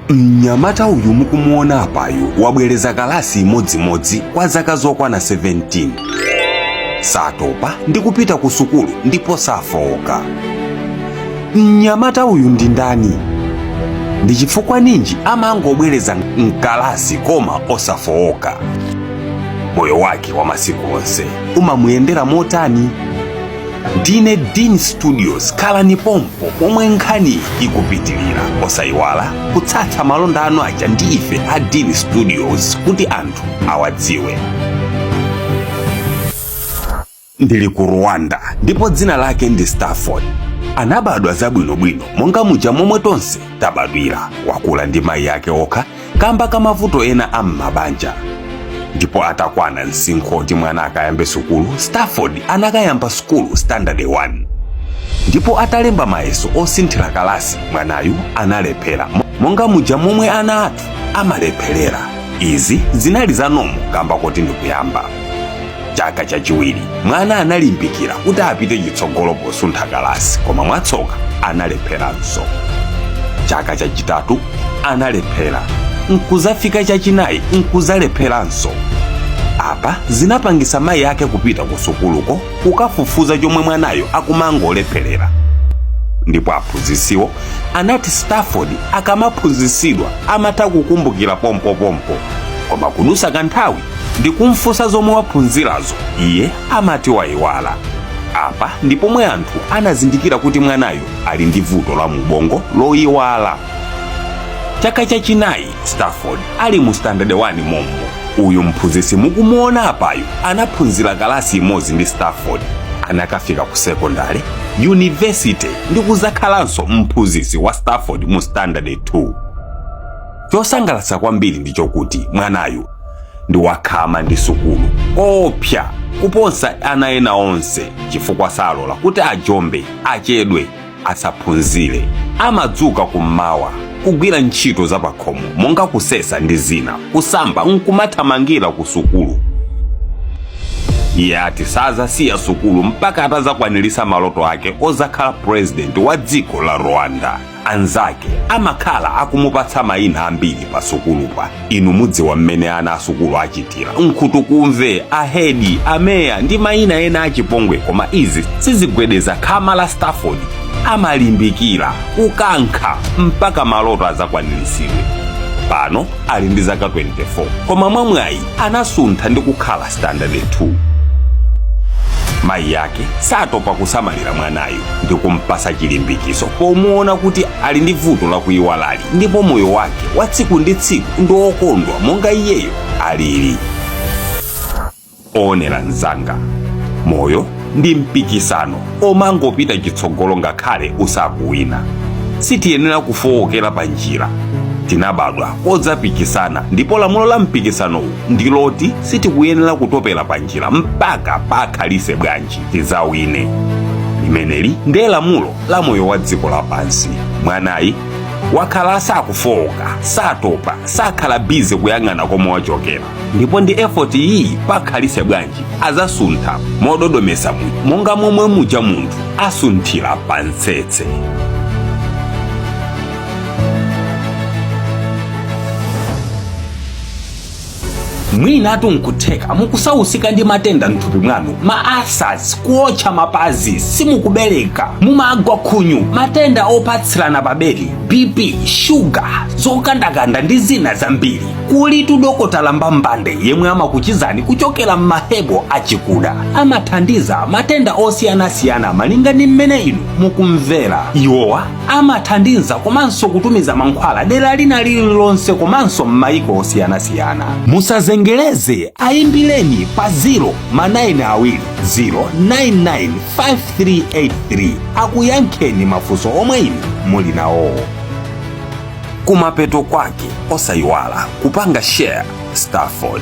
Mnyamata uyu mukumuona apayu wabwereza kalasi imodzimodzi kwa zaka zokwana 17. Satopa ndi kupita ku sukulu ndipo safowoka. Mnyamata uyu ndi ndani? Ndi chifukwa ninji amangobwereza mkalasi koma osafowoka? Moyo wake wa masiku onse umamuyendera motani? Ndine Dean Studios, khalani pompo pomwe nkhani ikupitirira. Osayiwala kutsatsa malonda anu aja ndi ife a Dean Studios kuti anthu awadziwe. Ndili ku Rwanda ndipo dzina lake ndi Stafford. Anabadwa zabwinobwino monga muja momwe tonse tabadwira. Wakula ndi mayi ake okha kamba ka mavuto ena a m'mabanja. Ndipo atakwana msinkhu oti mwana akayambe sukulu, Stafford anakayamba sukulu standard 1. Ndipo atalemba mayeso osinthira kalasi, mwanayu analephera monga muja momwe ana athu amalepherera. Izi zinali za normal kamba koti ndikuyamba. Chaka chachiwiri mwana analimbikira kuti apite chitsogolo posuntha kalasi, koma mwatsoka analepheranso. Chaka chachitatu analephera, nkuzafika chachinayi nkuzalepheranso. Apa zinapangisa mayi ake kupita ku sukuluko kukafufuza chomwe mwanayo akumangolepherera. Ndipo aphunzitsiwo anati Stafford akamaphunzitsidwa amatha kukumbukira pompopompo, koma kudusa kanthawi ndi kumfunsa zomwe waphunzirazo iye amati wayiwala. Apa ndi pomwe anthu anazindikira kuti mwanayo ali ndi vuto la mubongo loyiwala. Chaka chachinayi Stafford ali mu standard 1 mommo, uyu mphunzitsi mukumuona apayu anaphunzira kalasi imodzi ndi Stafford. Anakafika ku secondary, university ndi kuzakhalanso mphunzitsi wa Stafford mu standard 2. Chosangalatsa kwambiri ndi chokuti mwanayu ndi wakhama ndi sukulu koopsa kuposa ana ena onse, chifukwa salola kuti ajombe, achedwe, asaphunzire. Amadzuka kummawa kugwira ntchito zapakhomo monga kusesa ndi zina, kusamba nkumathamangira ku sukulu. Iye ati sazasiya sukulu mpaka atazakwanirisa maloto ake ozakhala president wa dziko la Rwanda. Anzake amakhala akumupatsa mayina ambiri pa sukulupa. Inu mudziwa mmene ana asukulu achitira, nkhutukumve, ahedi, ameya ndi mayina ena achipongwe, koma izi sizigwedeza khama la Stafford. Amalimbikira kukankha mpaka maloto azakwaniritsidwe. Pano ali ndi zaka 24, koma mwamwayi anasuntha ndi kukhala standard 2. Mayi yake satopa kusamalira mwanayo ndi kumpasa chilimbikiso pomuona kuti ali ndi vuto lakuyiwalali, ndipo moyo wake wa tsiku ndi tsiku ndi wokondwa monga iyeyo alili. Oonera mzanga, moyo ndi mpikisano omangopita chitsogolo ngakhale usakuwina. Sitiyenera kufowokera pa njira. Tinabadwa kodzapikisana, ndipo lamulo la mpikisanowu ndi loti sitikuyenera kutopera pa njira mpaka pakhalise bwanji tidzawine. Limeneli ndiye lamulo la moyo wa dziko lapansi. Mwanayi wakhala asakufowoka, satopa, sakhala busy kuyang'ana komwe wachokera, ndipo ndi effort iyi pakhalise bwanji azasuntha mododomesa monga momwe muja munthu asunthira pa ntsetse. Mwinatu nkutheka mukusausika ndi matenda mthupi mwanu, ma ulcers, kuotcha mapazi, simukubereka, mumagwa khunyu, matenda opatsirana pabedi, BP, shuga, zokandakanda ndi zina zambiri. Kulitu dokotala Mbambande yemwe amakuchizani kuchokera m'mahebo achikuda. Amathandiza matenda osiyanasiyana malinga ndi mmene inu mukumvera. Iwowa amathandiza komanso kutumiza mankhwala dera lina lililonse komanso m'mayiko osiyanasiyana. Musazengereze, ayimbireni pa 0 ma 9 awiri 099 5383 akuyankheni mafunso omwe inu muli nawowo. Kumapeto kwake osayiwala kupanga share Stafford.